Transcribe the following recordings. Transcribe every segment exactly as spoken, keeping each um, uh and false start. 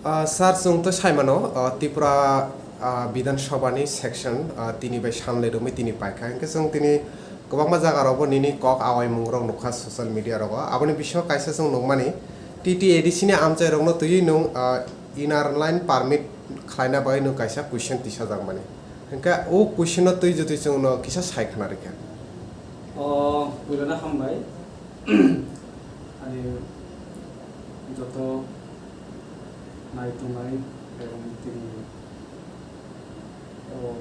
Ah, sir, chwng to saimano, ah, Tripura, ah, Bidhan Sabha ni section, ah, tini bai sanle romwi tini paikha. Hwnkhe chwng tini kwbangma jaga rokbo nini kok awai mung rok nukha social media rogo. Aboni bisingo kaisa chwng nukmani, T T A D C ni amchai rokno twiwi nwng, ah, inner line permit khlaina bagwi nwng kaisa question tisajak mani. Hwnkhe o question no twi jotwi chwngno kisa sai khna rikha. O, puilano hambai. Ani joto nai tongnai ebong tini o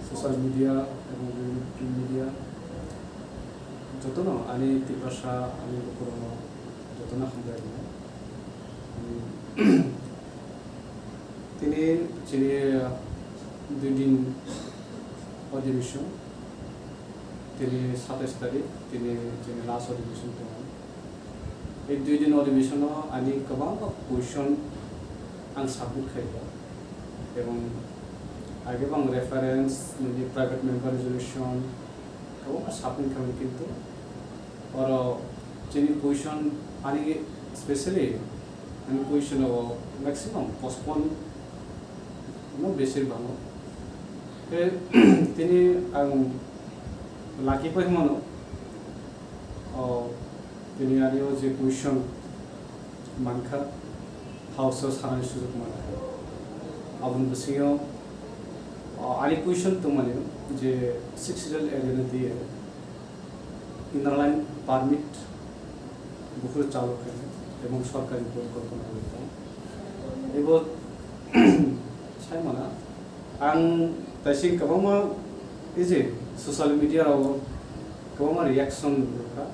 social media ebong bibhinno print media jotono ani Tiprasa ani lukurokno jotono hambai rwnai. Ani tini chini dui din odibison, tini satais tarik, tini chini last odibison tongo. Ei dui din odibisonno ani kwbangma question ang submit khaikha, ebong age bang reference, nini private member resolution, kwbangma submit khaimani, kintu oro chini question ani specially ani question o maximum postpone no besir bango. Tei tini ang lucky pai mano, o, tini ani o je question mankha, house o sanani sujok mankha. Aboni bisingo, o, ani question tongmani je six schedule area ni diye inner line permit buphuru chalok khainai ebong sorkarni porikolpona bai tong. Ebo saimana ang taising kwbangma ei je social media rao kwbangma reaction rwkha.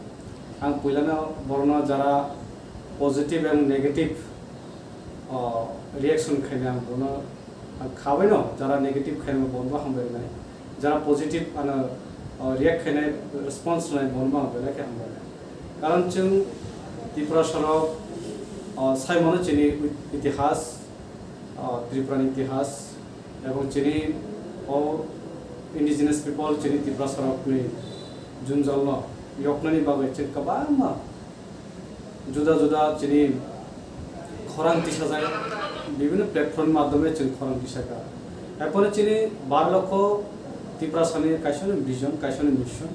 Ang puilano borokno jara positive ebong negative, o, reaction khainai ang bono ang khabaino jara negative khainai bono hambai rwnai, jara positive ano, o, react khainai response rwnai bono ang belai khe hambai rwnai. Karon chwng Tiprasarok, o, saimano chini itihas, o, Tripurani itihas ebong chini o indigenous people chini Tiprasarokni jwnjalno yoknani bagwi chwng kwbangma juda juda chini khorang tisajak, bibhinno platform madhyome chwng khorang tisakha. Ephano chini baro lokho Tiprasani kaisani vision, kaisani mission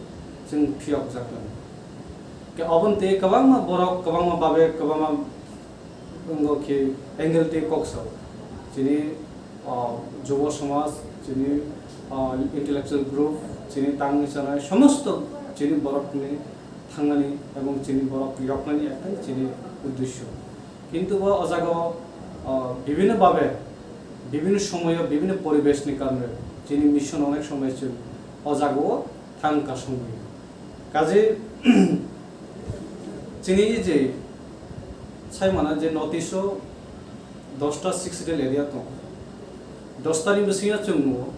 chwng phiyokjaknai. Khe oboni tei kwbangma borok, kwbangma babe, kwbangma wngkha khe angle tei kok sao. Chini, ah, jubo somaj, chini, ah, intellectual group, chini tangwi chanai somosto chini borokni thangnani ebong chini borok yoknani ektai chini uddesyo. Kintu bo o jagao, ah, bibhinno babe, bibhinno somoyo, bibhinno poribeshni karone chini mission onek somoy chwng o jagao thang kasongwi. Kaje chini je saimana je North East o dosta six schedule area tongo. Dostani bisingo chwng nugo,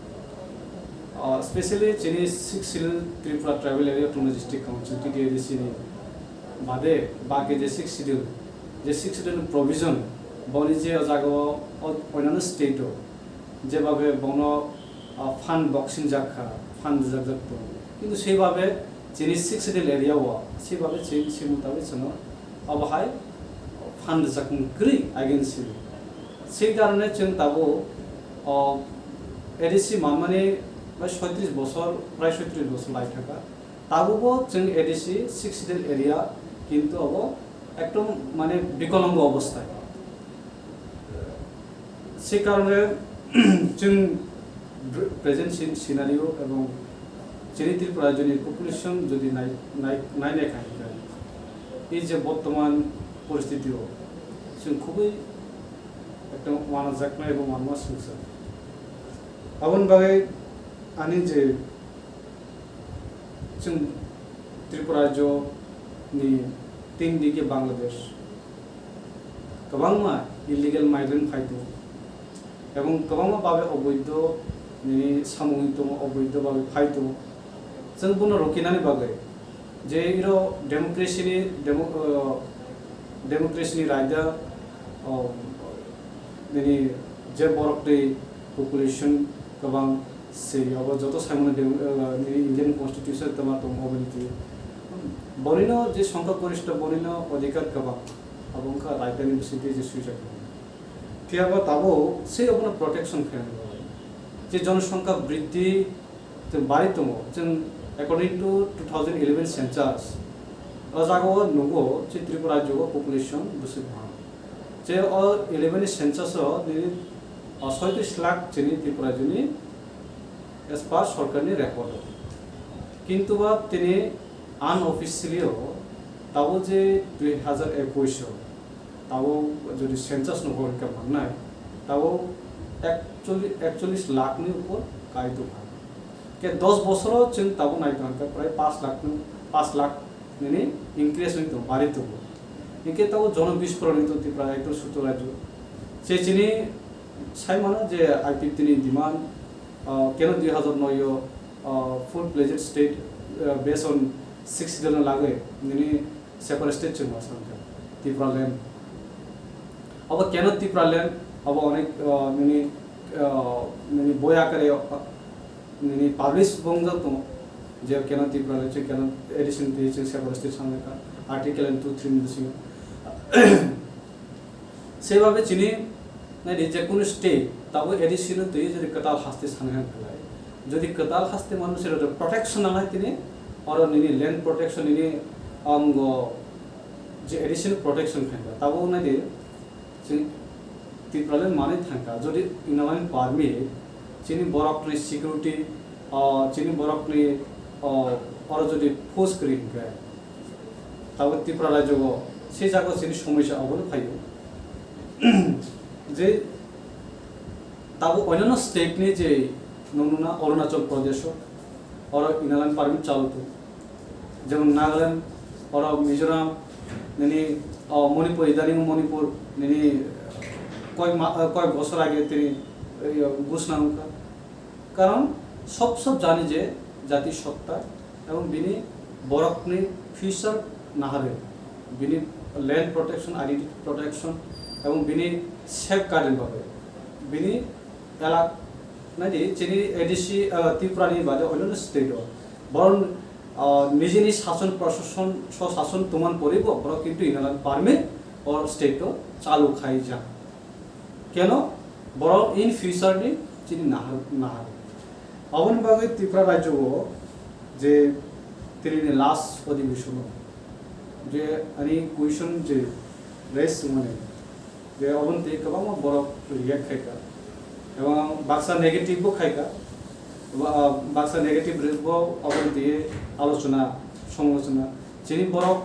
ah, specially chini six schedule Tripura Tribal Area Autonomous District Council, T T A D C ni bade baki je six schedule, je six schedule provision, boni je o jagao o, onano state o jebabe bono, ah, fund boxing jak kha, fund rijak jak tongo. Kintu seibabe chini six schedule area o, seibabe chini se mutabik chwngno obo hai fund rijak kwrwi against se. Sei karone chwng tabuk, o, A D C manmani prai soitris bosor, prai soitris bosor lai thaka. Tabukbo chwng A D C six schedule area, kintu obo ekdom mane bikolombo obosthai. Se karone chwng br-, present scen-, scenario ebong chini Tripura rajyoni population jodi nai, nai, nai, nai kha hwnkhe, ei je bortoman poristiti o chwng khubui ekta wanajaknai ebong wanma swngchar. Aboni bagwi ani je chwng Tripura rajyo ni tin dike Bangladesh, kwbangma illegal migrant phai tongo, ebong kwbangma babe oboidho nini samung tongo, oboidho babe phai tongo. Chwng bono rokinani bagwi je iro democracy ni demo-, uh, democracy ni raida, uh, nini je borok twi population kwbang se, abo joto saimano dem-, uh, nini Indian Constitution tama tongo, oboni twi borino je songkha goristho borino odhikar kwbang, abo wngkha raidani bisingtwi je swijak. Phiya ba tabuk se obono protection khainai. Je jonosongkha briddhi tei bari tongo, chwng according to two thousand eleven census, o jagao nugo je Tripura rajyo population bwswk bwha. Je o eleven ni census o nini, o, soitris lakh chini Tripura rajyoni as per sorkarni record o. Kintu ba tini unofficially o tabuk je dui hazar ekush o tabuk jodi census no hor khe mannai, tabuk ekchollish, ekchollish lakh ni upor kai tongkha. Ke dos bosoro chwng tabuk nai tongkha prai panch lakh ni, panch lakh nini increase wngwi tongo, bari tongo. Hinkhe tabuk jono bisphoroni tong Tripura ekdom sutur rajyo. Je chini sai mano je I P F T ni demand, ah, keno dui hazar noi o, ah, full fledged state, ah, based on six schedule no lagwi nini separate state chwng ma sankha Tripura land. Abo keno Tripura land, abo onek, ah, nini, ah, nini boi akare, ah, nini publish bo wngjak tongo, je keno Tripura land, chwng keno addition twi chwng separate state sanlaikha, article and two three ni bisingo. Sebabe chini naidi je kunu state tabuk A D C no twi jodi kwtal haste sanai khlai, jodi kwtal haste manu sero protection nangnai tini, oro nini land protection nini ongo je A D C no protection khainai tabuk naidi chwng Tipraland manwi thangkha, jodi inner line permit chini borokni security, o, chini borokni, o, oro jodi force kwrwi hinkhe, tabuk Tripura rajyo o se jaga chini somosya obono phaio. Je tabuk onyanno state ni je nuknuna Arunachal Pradesh o, oro inner line permit chalu tongo. Jemon Nagaland, oro Mizoram, nini, o, Manipur, idaning Manipur, nini koyek ma-, koyek bosor age tini, eh, ghosna wngkha. Karon sob sob jani je jati sotta ebong bini borokni future naharwi, bini land protection, identity protection ebong bini safeguard ni bagwi, bini elak, naidi chini A D C, ah, Tripura ni bade onyanno state o. Boron, ah, nijini sason prosason, sosason tongman poribo, borok kintu inner line permit o state o chalu khaijak. Keno? Borok in future ni chini nahar, nahar. Aboni bagwi Tripura rajyo o je tini ni last odhibeshon o je ani question je raise wngmani, je oboni tei kwbangma borok react khaikha, ebong baksa negative bo khaikha, ba-, baksa negative rwkbo oboni tei alochona, somalochona. Chini borok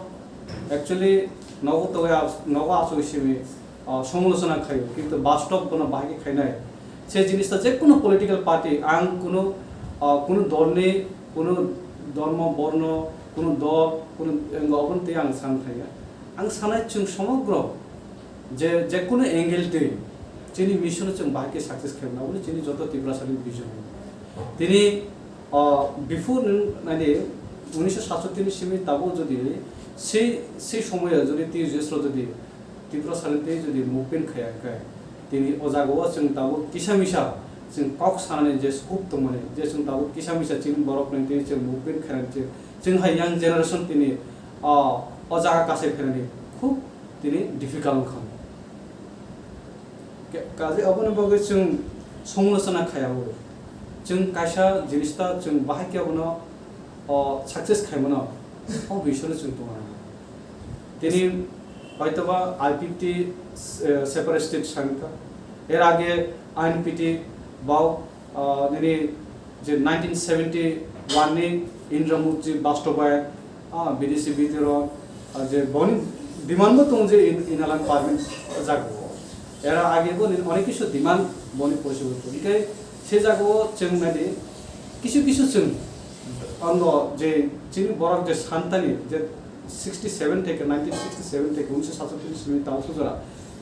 actually nogo togwi as-, nogo asugwi simi, ah, somalochona khaio, kintu bastob bono bahai khe khainai. Se jinista je kunu political party, ang kunu, ah, kunu dolni, kunu dhormo, borno, kunu dol, kunu, oboni tei ang san khaiya. Ang sanai chwng somogro je, je kunu angle twi chini mission chwng bahai khe success khaimani, aboni chini joto Tiprasani vision. Tini, ah, before nwng naidi unisho satsotti ni simi tabuk jodi sei, sei somoyo jodi T U J S rok jodi Tiprasani tei jodi movement khaiya khe, tini o jaga o chwng tabuk kisa misa chwng kok sanani je scope tongmani, je chwng tabuk kisa misa chini borok ni tei chwng movement khainani, chwng hai young generation tini, ah, o jaga kasai phainani khub tini difficult wngkha. Ke-, kaje aboni bagwi chwng somalochona khaiya o. Chwng kaisa jinis ta chwng bahai khe abono, o, success khaimano, o bisingno chwng tongna nang. Tini hoitoba I P F T, eh, separate state sankha. Er age I N P T bao, ah, nini je nineteen seventy one ni Indra Murti bastobayan, ah, bidesi bidiro, ah, je boni demand bo tongo je in-, inner line permit jago. Era age bo nini onek kisu demand boni possible tongo. Hinkhe se jago chwng naidi kisu kisu chwng ano je chini borok je santani je sixty seven theke nineteen sixty seven theke unisho satsotti ni simi tao sujora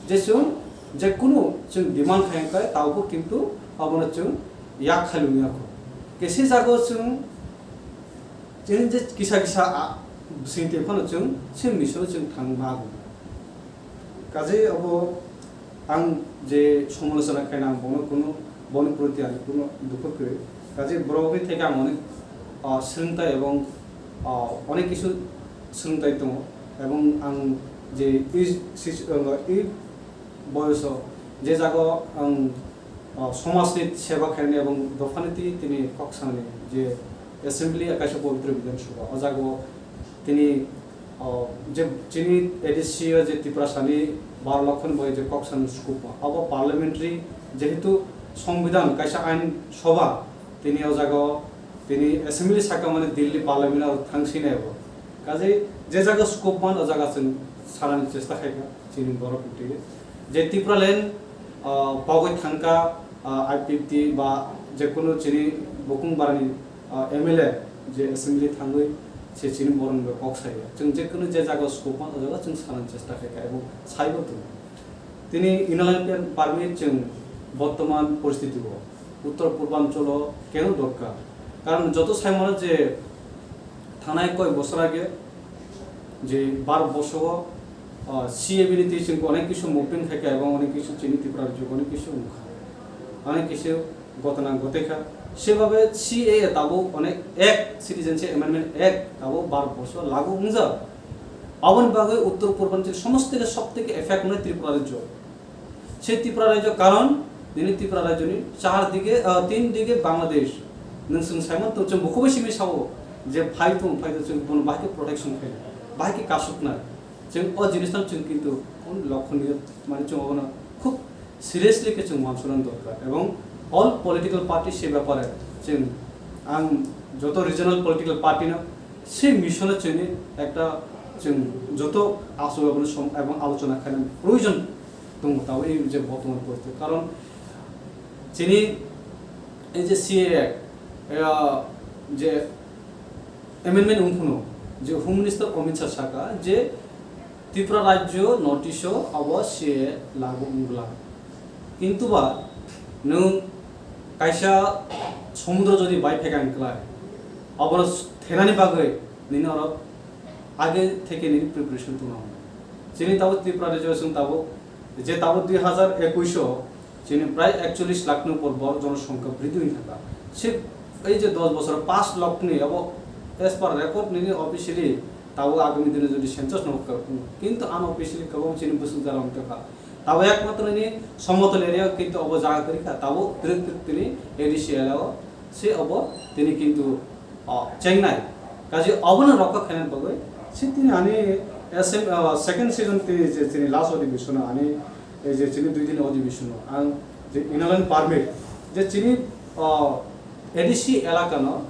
je chwng je kunu chwng demand khai khai tao bo kintu abono chwng yak khali wngya kho. Khe se jago chwng, chwng je kisa kisa, a, bising twi phano chwng, chwng misao chwng thang mago. Kaje abo ang je somalochona khaina ang bono kunu, boni proti ang kunu dukho kwrwi. Kaje borok ni theke ang onek, a, swrwngtai ebong, a, onek kisu swrwngtai tongo. Ebong ang je i sis-, a, i boyoso Je jaga ang, ah, somajni seba khainani ebong dophani twi tini kok sanani je assembly kaisa pobitro Bidhan Sabha, o jaga o tini, ah, je chini A D C o je Tiprasani baro lokhoni bagwi je kok sanani scope, abo parliamentary, jehetu Songbidan kaisa ain sabha, tini o jaga o tini assembly saka mane Delhi parliament o thangsinai bo. Kaje je jaga scope man o jaga chwng sanani chesta khaikha. Chini borok twi je Tipraland, ah, pogwi thangkha, ah, I P F T ba je kunu chini bukung barani, ah, M L A je assembly thangwi se chini borok bai kok saya. Chwng je kunu je jaga scope man o jaga chwng sanani chesta khaikha ebong saibo tongo. Tini inner line permit chwng bortoman poristiti o Uttor Purbanchalo keno dorkar. Karon joto saimano je thanai koi bosor age je Bharat borso o, ah, C A A bini twi chwng onek kisu movement khaikha ebong onek kisu chini Tripura rajyo onek kisu wngkha. Onek kisu ghotona ghotaikha. Sebabe C A A tabuk onek Act, Citizenship Amendment Act tabuk Bharat borso lagu wngjak. Aboni bagwi Uttor Purbanchal somosto theke sob theke effect wngnai Tripura rajyo. Se Tripura rajyo karon nini Tripura rajyoni char dige, ah, tin dige Bangladesh. Nwng chwng saimano to chwng bukhugwi simi sao je phai tong, phai tong, chwng bono bahai khe protection khainai, bahai khe kasuknai. Chwng o jinisno chwng kintu kon lokhoniyo mane chwng obono khub seriously khe chwng wansukna dorkar ebong all political party se bepare chwng ang joto regional political party no se mission o chwngni ekta chwng joto aswk abono som ebong alochona khaina proyojon tongo tabuk ei je bortoman poristiti. Karon chini ei je C A A, eh, je amendment wngphano je Home Minister Amit Shah saka je Tripura rajyo notice o abo C A A lagu wngla. Kintu ba nwng kaisa somudro jodi bai phekang klai, abono thenani bagwi nini oro age theke nini preparation tongna nango. Chini tabuk Tripura rajyo chwng tabuk je tabuk dui hazar ekush o chini prai ekchollish lakh ni upor bor jonosongkha bridhi wngkha. Se ei je dos bosor panch lakh ni abo as per record nini officially tabuk agami dino jodi census no wngkha, kintu unofficially kwbang chini bwswk jora wngkha. Tabuk ekmatro nini Somotol area o kintu obo jaga kwrwi kha, tabuk twrwk twrwk tini A D C area o se obo tini kintu, o, chengnai. Kaje obono rokha khainani bagwi se tini ani S M, o, second season tini je chini last odibishono ani ei je chini dui din odibishono ang je inner line permit je chini, o, A D C elakano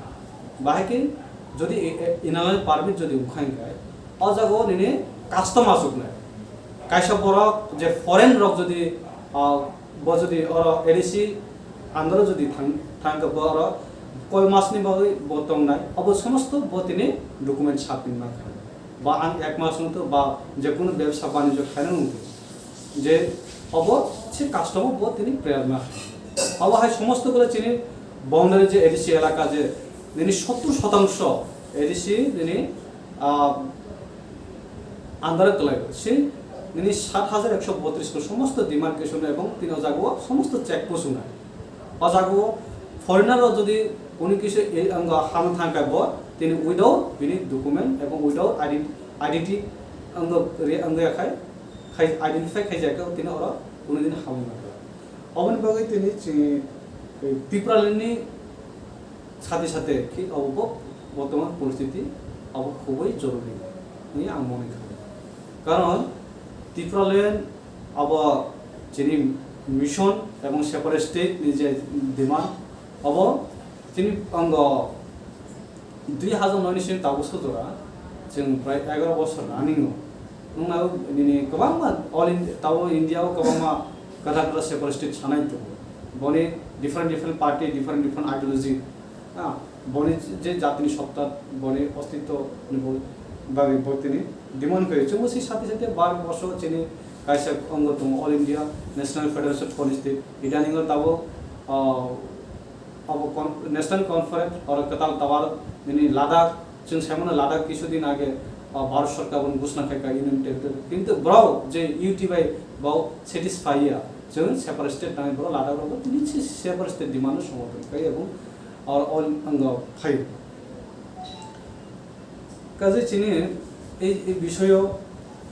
bahai khe jodi e, e, inner line permit jodi wngkha hwnkhe o jaga o nini custom aswknai. Kaisa borok je foreign rok jodi, ah, bo jodi oro A D C under o jodi thang, thangkhe bo oro koi masni bagwi bo tongnai, obo somosto bo tini document submit ma khainai. Ba ang ek mas wngtwi ba je kunu bebsa banijyo khainai wngtwi je obo se custom o bo tini prayer ma khainai. Obo hai somosto bole chini boundary je A D C elaka je nini sottur shotangsho A D C nini, ah, under o kwlai se nini sat hajar ekso botris ko somosto demarcation ebong tini o jaga o somosto check post wngnai. O jaga o foreigner rok jodi kunu kisa e, ang hama thangkha bo tini without bini document ebong without ident-, identity ang re-, ang ya khai, khai identify khai jaka tini oro kunu din hamwi mano. Oboni bagwi tini chini, e, Tipraland ni sati sati khe obo bo bortoman poristiti obo khubui joruri hwnwi ang mone kha. Karon Tipraland abo chini mission ebong separate state ni je demand abo chini ango dui hazar noi ni simi tabuk sojora chwng prai egaro bosor running o. Nungna nini kwbangma all India, tabuk India o kwbangma kwtal kwtal separate state sanai tongo. Boni different different party, different different ideology. Ha, boni je jatini sotta, boni ostitto ni bo-, bagwi bo tini demand khayo. Chwngbo se sati sati bar boso chini kaisa ongo tongo All India National Federation of Constitute. Idani ngo tabo, ah, abo con-, National Conference oro kwtal tower nini Ladakh, chwng saimano Ladakh kisu din age, ah, Bharat Sarkar bono ghosna khaika Union Territory. Kintu borok je U T bai bo satisfy ya, chwng separate state nangni borok Ladakh rogo tini se-, separate state demand no somorthon khai ebong oro all ango phai. Kaje chini ei, ei bisoyo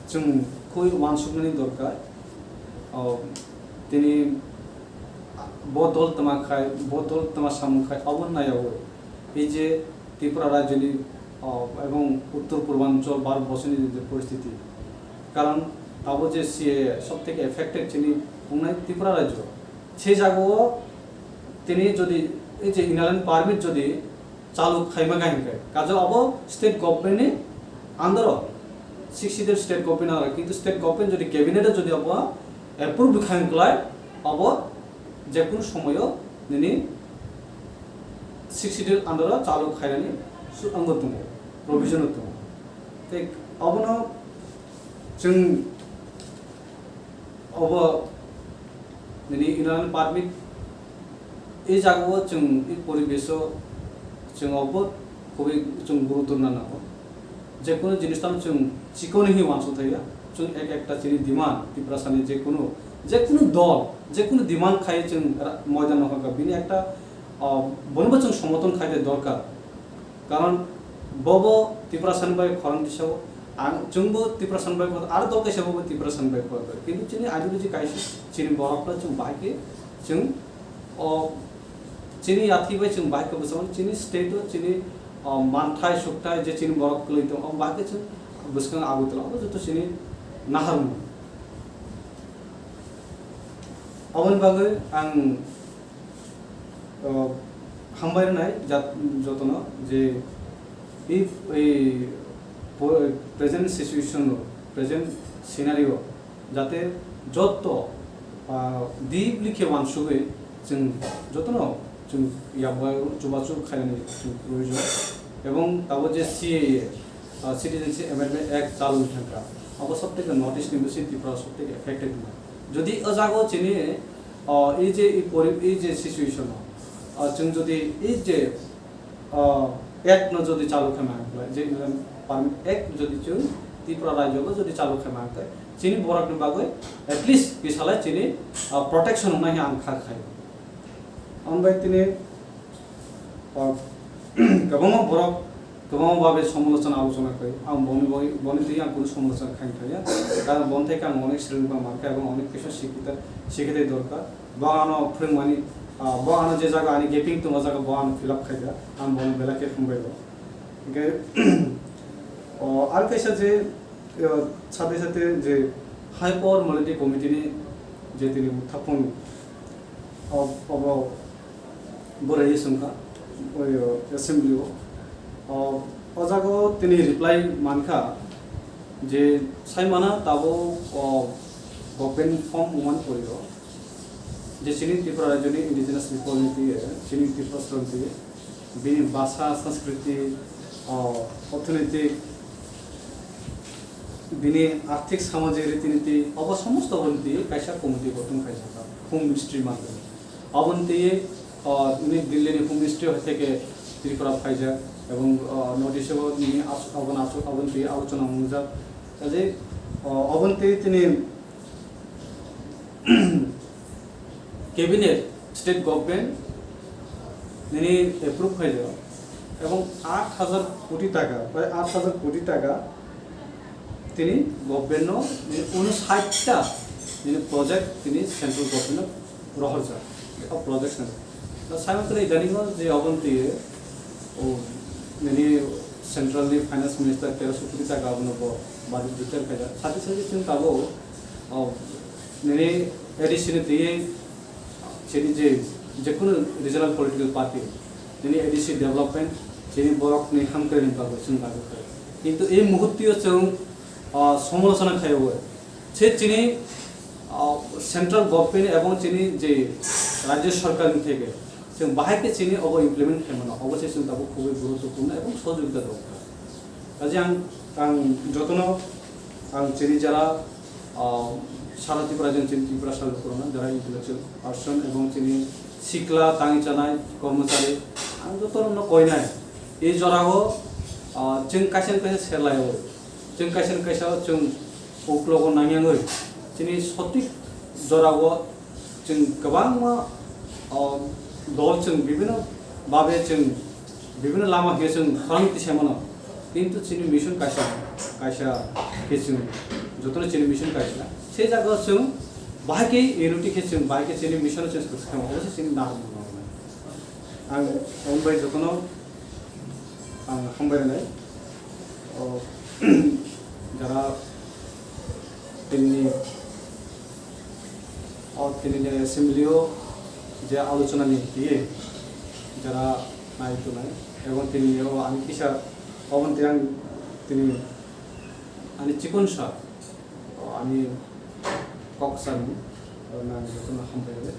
chwng khoi wansukmani dorkar. O, tini bo dol tma khai, bo dol tma samung khai, abo naiyawi ei je Tripura rajyoni, o, ebong uttor purbanchal Bharat borshoni je poristiti, karon abo je C A A sob theke affected chini wngnai Tripura rajyo, se jagao tini jodi ei je inner line permit jodi chalu khaima kha hinkhe, kajo abo state government ni under o, sixth schedule state government under o, kintu state government jodi cabinet o jodi abo approve khainklai, abo jekunu somoyo nini sixth schedule under o chalu khainani su-, ango tongo, provision o tongo. Tei abono chwng obo nini inner line permit, e jagao chwng, e poribeso chwng obo khubui chwng gurutor na nango. Jekunu jinis tamo chwng chikoni hi uansuk thaiya, chwng ek ekta chini demand, Tiprasani jekunu, jekunu dol, jekunu demand khai chwng ra-, moidan nokha, bini ekta, ah, bonobo chwng somoton khaide dorkar. Karon bobo Tiprasani bai khorang tisao, ang, chwngbo Tiprasani bai khorang, aro dol kaisa bobo Tiprasani bai khorang. Kintu chini ideology kaisa, chini borokno chwng bahai khe chwng, o, chini yathwi bai chwng bahai khe bwskango, chini state o, chini, o, manthai sukthai je chini borok kwlwi tongo, o bahai khe chwng bwskango Agartala, obo joto chini naharmung. Aboni bagwi ang, o, hambai rwnai jat-, jotono je i, i po-, present situation o, present scenario jate jotto, ah, deeply khe uansugwi chwng jotono chwng yakbai chubachu khainani chwng proyojon. Ebong abo je C A A, ah, Citizenship Amendment Act chalu wngthangkha, abo sob theke North East ni bisi Tripura sob theke affected wngkha. Jodi o jago chini, ah, ei je ei pori-, ei je situation o, ah, chwng jodi ei je, ah, act no jodi chalu khe ma hwnkhai, je Inner Line Permit Act jodi chwng Tripura rajyo o jodi chalu khe ma hwnkhai, chini borok ni bagwi at least kisalai chini, ah, protection wngnai hwnwi ang kha khai. Ang bai tini, ah, kwbangma borok kwbangma babe somolochona alochona khai. Ang boni boi-, boni twi ang kunu somolochona khai thaya. Karon boni thai ang onek swrwng tong mankha ebong onek kisa sikhita, sikhite dorkar. Bo ano phwrwngmani, ah, bo ano je jaga ani gaping tongo jaga bo ano fill up khaida. Ang bono belai khe hambai rw. Hingke, o, ar kaisa je, o, sate sate je High Power Monetary Committee ni je tini uthapon, o, obo borai songkha, oi, o, assembly o. O, o jaga o tini reply mankha je saimana tabo, o, government form wngmani pori o. Je chini Tripura rajyoni indigenous people ni twi, chini Tripura srong twi, bini bhasha, sanskriti, o, orthonoitik, bini arthik samajik riti niti, obo somosto bo ni twi kaisa committee gotong khaijak, Home Ministry manwi. Obo ni twi, o, bini Delhi ni Home Ministry hai theke Tripura phaijak, ebong, o, North East o bini as-, obo ni aswk, obo ni twi alochona wngjak. Kaje, o, obo ni twi tini cabinet, state government nini approve khaijak, ebong aat hajar koti taka, prai aat hajar koti taka tini government no nini unsait ta nini project tini central government no rohorjak, o project no. Saimantwino idaningo je obo ni twi, o, nini central ni finance minister teroso koti taka abono bo budget declare khaijak. Sati sati chwng tabuk, o, nini A D C ni twi chini je, jekunu regional political party, nini A D C development, chini borok ni hamkrai ni bagwi chwng dabi khlai. Kintu ei muhurtio chwng, o, somolochona khaio. Se chini, ah, central government ebong chini je rajya sarkar ni theke chwng bahai khe chini obo implement khe mano, obo se chwng tabuk khubui guruttopurno ebong sohojogita dorkar. Kaje ang, ang jotono ang chini jara, ah, sara Tripura jang chini Tripura sal khoroknai jara intellectual person ebong chini sikla tangwi chanai kormochari ang jotono koinai. Ei jorao, ah, chwng kaisa kaisa serlaio. Chwng kaisa kaisa chwng uklogo nangyangwi chini sotik jorao chwng kwbangma, o, dol chwng bibino babe chwng bibino lama khe chwng khorang tisai mano. Kintu chini mission kaisa, kaisa khe chwng jotono chini mission kaisa. Se jagao chwng Bahai khe unity khe chwng, bahai khe chini mission change kwrwngsa khe obo se chini narwkna nangnai. Ang omo bai jotono ang hambai rwnai. O jara tini o tini ni assembly o je alochona ni hiye jara nai tongnai ebong tini o ani kisa obo tei ang tini ani chikon sa o ani kok sani o nang jotono hambai rwnai.